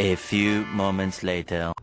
A few moments later.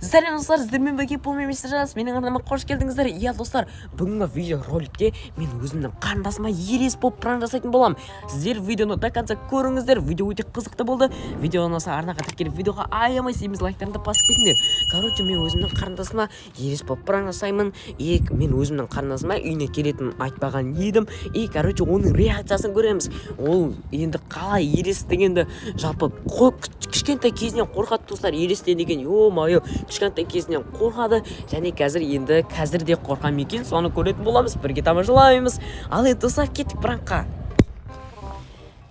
Сәлем, достар! Сіздермен бірге бұл мен, Мистер Жас. Менің арнама қош келдіңіздер. Иә, достар, бүгінгі видеороликте мен өзімнің қарындасыма елес болып пранк жасайтын боламын. Сіздер видеоны до конца көріңіздер, видео өте қызықты болды. Видео ұнаса, арнаға тіркеліп, видеоға аямай семіз лайктарыңды басып кетіңдер. Короче, мен өзімнің қарындасыма елес болып пранк жасаймын. И мен өзімнің қарындасыма үйіне келетінін айтпаған едім. И, короче, оның реакциясын көреміз. Ол енді қалай елес дегенді, жалпы кішкентай кезінен қорқады, достар, елестен деген. Ё-моё, кішкентай кезінен қорқады. Және қазір, енді қазір де қорқа ма екен, соны көретін боламыз, бірге тамашалаймыз. Ал енді, достар, кеттік пранкқа.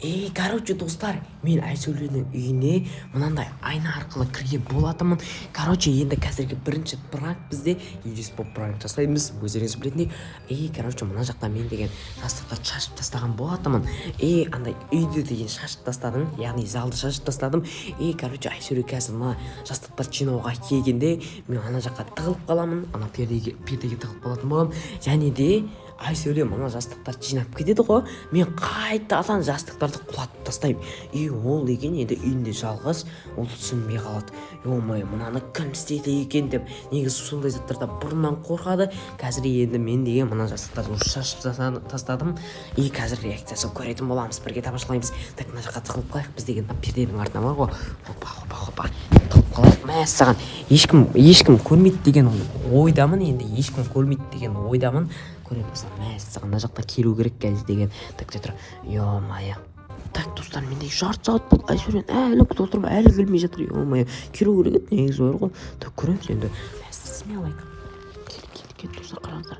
И, короче, достар, мен Айсәуленің үйіне мынандай айна арқылы кірген болатынмын. Короче, енді қазіргі бірінші пранк бізде елес болып пранк жасаймыз, өздеріңіз білетіндей. И, короче, мына жақта мен деген жастықтарды шашып тастаған болатынмын. И андай үйді деген шашып тастадым, яғни залды шашып тастадым. И, короче, Айсәуле қазір мына жастықтарды жинауға келгенде, мен ана жаққа тығылып қаламын, ана пердеге тығылып қалатын боламын. Және де Айсәуле мына жастықтарды жинап кетеді ғой, мен қайтадан жастықтарды құлатып тастаймын. И ол деген енді үйінде жалғыз, ол түсінбей қалады: «Ё-моё, мынаны кім істеді екен?» – деп. Негізі сондай заттардан бұрыннан қорқады. Қазір енді мен деген мына жастықтарды уже шашып тастадым. И қазір реакциясын көретін боламыз, бірге тамашалаймыз. Так, мына жаққа тығылып қалайық біз деген, мына перденің артына бар ғой. Опа, опа, опа, тығылып қалайық. Мәссаған, ешкім көрмейді деген ойдамын. Енді ешкім көрмейді деген ойдамын, көреміз. Мәссаған, мына жақта келу керек қазір деген. Так, тұр, ё-моё. Так, достар, менде жарты сағат болды, Айсәулені әлі күтіп отырмын, әлі келмей жатыр. Ё-моё, келу керек еді негізі бар ғой. Так, көреміз енді. Смело, кел, кел, кел. Достар, қараңыздар,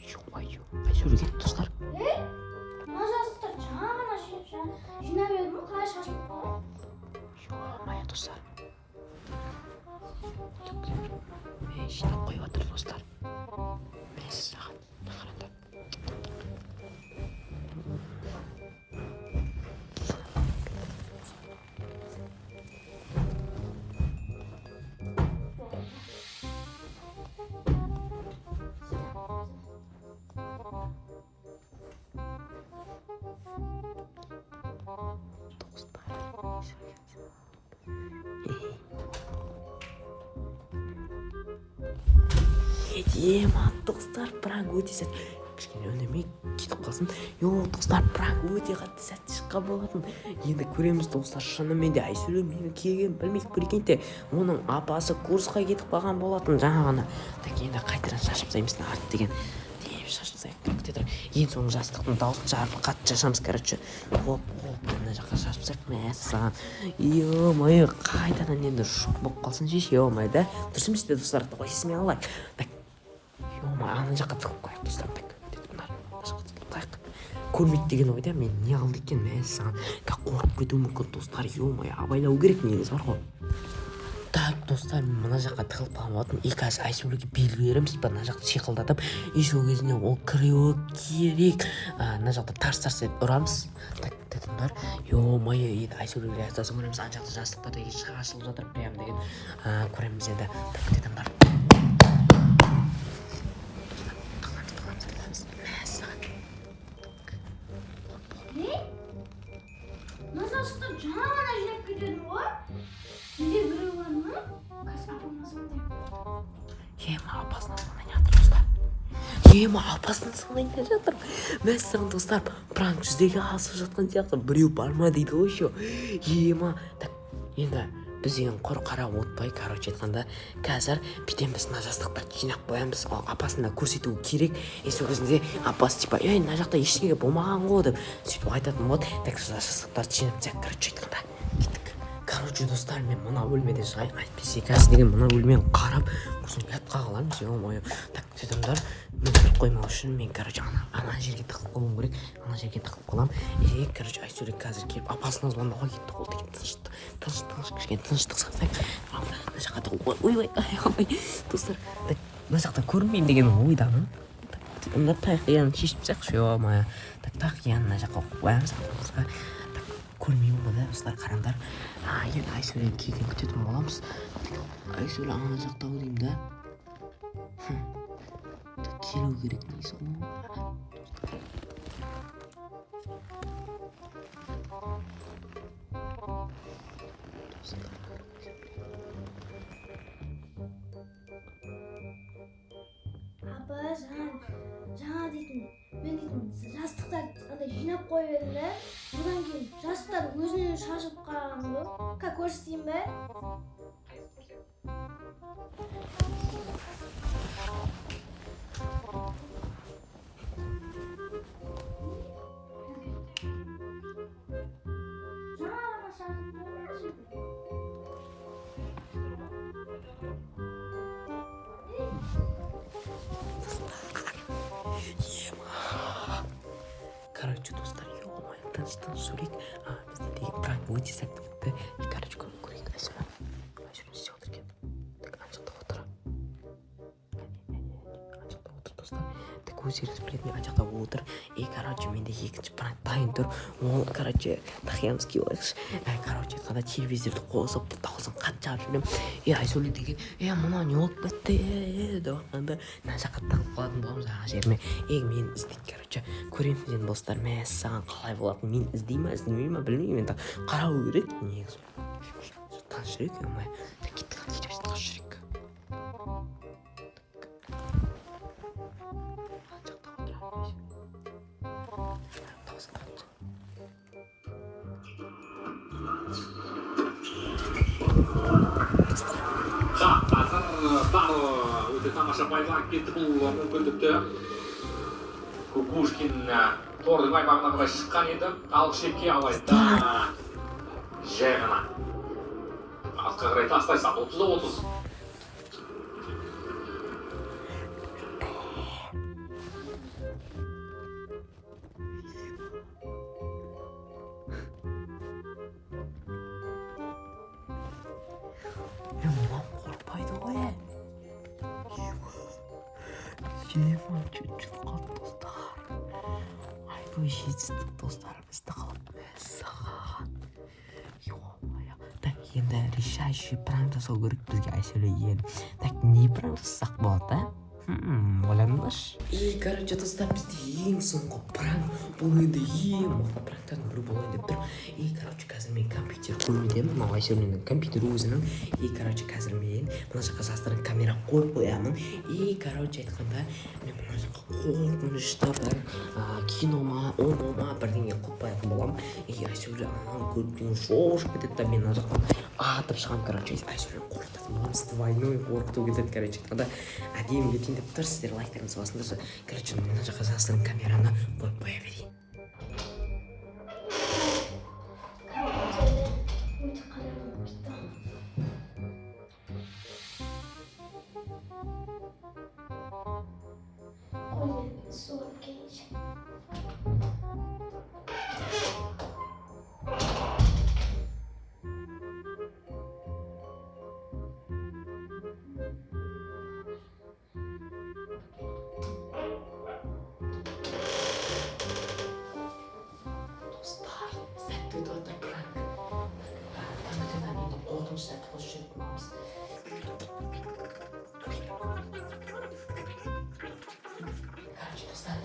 ё-моё, Айсәуле кетті, достар. Мына жастықтарды жаңа ғана жинап едім ғой, қалай шашылып қалған? Ё-моё, достар, ей, жинап қойып жатыр, достар. Мәссаған, мына қараңдар. Достар, ема, достар, пранк өте сәтті. Кішкене үндемей кетіп қалсын. Йо, достар, пранк өте қатты сәтті шыққан болатын. Енді көреміз, достар, шынымен де Айсәуле менің келгенімді білмейді. Прикиньте, оның апасы курсқа кетіп қалған болатын жаңа ғана. Так, енді қайтадан шашып тастаймыз мына арт деген деп шашып тастайық. Күте тұр, ең соңғы жастықтың дауысын шығарып, қатты шашамыз. Короче, оп, оп, мына жаққа шашып тастайық. Мәссаған, ё-моё, қайтадан енді шок болып қалсын ше. Ё-моё, да, дұрыс емес пе, достар? Давай смело лайк. Так, ё-моё, ана жаққа тығылып қояйық, достар. Так, мына жаққа тығылып қояйық, көрмейді деген ойда. Мен не қылды екен? Мәссаған, қазір қорқып кетуі мүмкін, достар. Ё-моё, абайлау керек негізі бар ғой. Так, достар, мен мына жаққа тығылып қалған болатынмын. И қазір Айсәулеге белгі береміз, типа мына жақты шиқылдатып, и сол кезінде ол кіруі керек. Мына жақта тарс тарс етіп ұрамыз. Так, дедімдер, ё-моё, енді Айсәуле реакциясын көреміз. Ана жақта жастықтар деген шашылып жатыр прям деген. Көреміз енді. Так, дедімдер, тығыламыз, тығыламыз, тығыламыз. Мәссаған. Не? Мына жастықтарды жаңа ғана жинап кетіп едім ғой. Үйде біреу бар ма? Қазір апама звондаймын. Ема, апасына звондайын жатыр, достар. Ема, апасына звондайын жатыр. Мәссаған, достар, пранк жүзеге асып жатқан сияқты. «Біреу бар ма?» – дейді ғой еще. Ема, так, енді біз деген құр қарап отпай, короче айтқанда, қазір бүйтеміз: мына жастықтарды жинап қоямыз, ал апасына көрсету керек. И сол кезінде апасы типа: «Ей, мына жақта ештеңе болмаған ғой», – деп сөйтіп айтатын болады. Так, жастықтарды жинап тастайық. Короче айтқанда, кеттік. Короче, достар, мен мына бөлмеден шығайын, әйтпесе қазір деген мына бөлмені қарап, сосын ұятқа қаламыз. Ё-моё. Так, дедімдер, мен көріп қоймау үшін мен, короче, ана жерге тығылып қалуым керек. Ана жерге тығылып қаламын. И, короче, Айсәуле қазір келіп апасына звондауға кетті. Ол деген тыныш, тыныш, тыныш, кішкене тыныштық сақтайық. Мына жаққа тығылып, ойбай, ай, достар, так, мына жақта көрінбеймін деген ойдамын. Так, мына тақияны шешіп тастайықшы. Ё-моё. Так, тақияны мына жаққа қойып қоямыз алдымызға. Так, көрмеймін ғой да, достар, қараңдар. Енді Айсәуленің келгенін күтетін боламыз. Айсәуле ана жақта ау деймін да. Так, келу керек негізі ғой. Апа, жаңа дейтін, мен дейтін жастықтарды андай жинап қойып едім да, одан кейін жастықтар өзінен өзі шашылып қалған ғой. Как, көрсетейін бе? Жаңа ғана шашылып қалды мына жерде. Ема. Короче, достар, ё-моё, тыныш, тыныш сөйлейік. А, бізде деген пранк өте сәтті өтті. И, короче, көрейік, Айсұлу. Айсұлу не істеп отыр екен? Так, ана жақта отыр. Әне, әне, әне, ана жақта отыр, достар. Так, өздеріңіз білетін, ана жақта отыр. И, короче, менде екінші пранк дайын тұр. Ол, короче, тақиямыз киіп алайықшы. Короче, айтқанда, телевизорды қосып, дауысын қатты шығарып жіберемін. И Айсұлу деген, е, мынау не болып кетті, е, деп жатқанда, мына жаққа тығылып қалатын боламын жаңағы жеріме. И мені іздейді, короче. Көреміз енді, достар, мәссаған, қалай болатынын. Мені іздей ма, іздемей ма, білмеймін енді, қарау керек негізі. Тыныш жүрейік, ё-моё. Так, кеттік, ал, телевизорды қосып жіберейік. Ана жақта отыр, дауысын қатты. Қазір бар, өте тамаша пайдаланып кетті бұл мүмкіндікті. Кукушкин тордың аймағына қарай шыққан еді ал шепке, алайда жай ғана артқа қарай тастай салды. 30-30. Е, мынау қорықпайды ғой, е. Ема, чуть-чуть қалды, достар. Айбай, жетістік, достар, біз тығылып, мәссаған. Ё-моё. Так, енді решающий пранк жасау керек бізге Айсәуле енді. Так, не пранк жасасақ болады, а? Ойланыңдаршы. И, короче, достар, бізде ең соңғы пранк. Бұл енді ең мықты пранктардың бірі болайын деп тұр. И, короче, қазір мен компьютер бөлмедемін. Мынау Айсәуленің компьютері өзінің. И, короче, қазір мен мына жаққа жасырын камера қойып қоямын. И, короче, айтқанда, мен мына жаққа қорқынышты бір кино ма, оно ма, бірдеңе қойып қоятын боламын. И Айсәуле ананы көріп деген шошып кетеді да, мен мына жақтан атып шығамын, короче, Айсәулені қорқытатын боламыз, двойной қорқыту кетеді, короче, айтқанда, әдемі кетейін деп тұр. Сіздер лайктарыңызды басыңдаршы. Короче, мына жаққа жасырын камераны қойып қоя берейін. Компьютерде өте қараңғы болып кетті. Қой, мен су алып келейінші. Достар, сәтті өтіп жатыр пранк. Компьютерден енді қорқынышты сәтті қосып жіберетін боламыз. Короче, достар,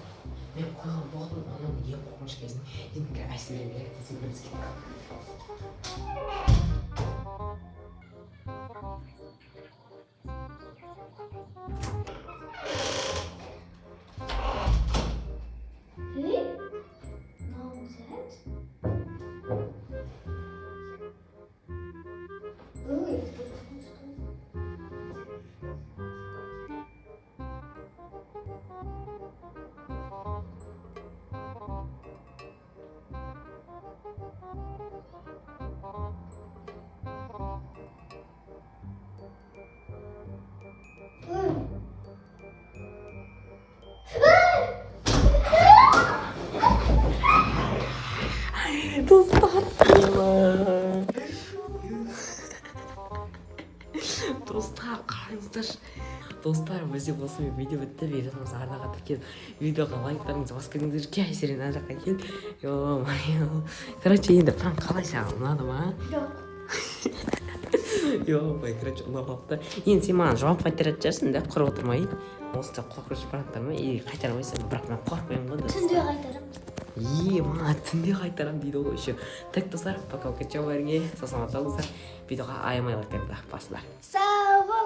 мен қойған болатынмын оның ең қорқынышты кезін. Енді Айсәуле реакциясын көреміз, кеттік. Ей, мынау зәт. Ой, қорқынышты. Ой. Достар, достар, қараңыздаршы, достар, бізде осымен видео бітті. Видеомыз арнаға тіркеліп, видеоға лайктарыңызды басып кетіңіздер. Кел, Айсерен, ана жаққа кел. Ё-моё, короче, енді пранк қалай, саған ұнады ма? Жоқ. Ё-моё, короче, ұнап қалыпты. Енді сен маған жауап қайтаратын шығарсың да, құр отырмай. Осындай қорқыныш пранктар ма, или қайтармайсың? Бірақ мен қорықпаймын ғой, достар. Түнде қайтарамын. Ема, түнде қайтарамын дейді ғой еще. Так, достар, пока, пока, чао бәріңе, сау саламатта болыңыздар. Видеоға аямай лайктарыңды басыңдар. Сау.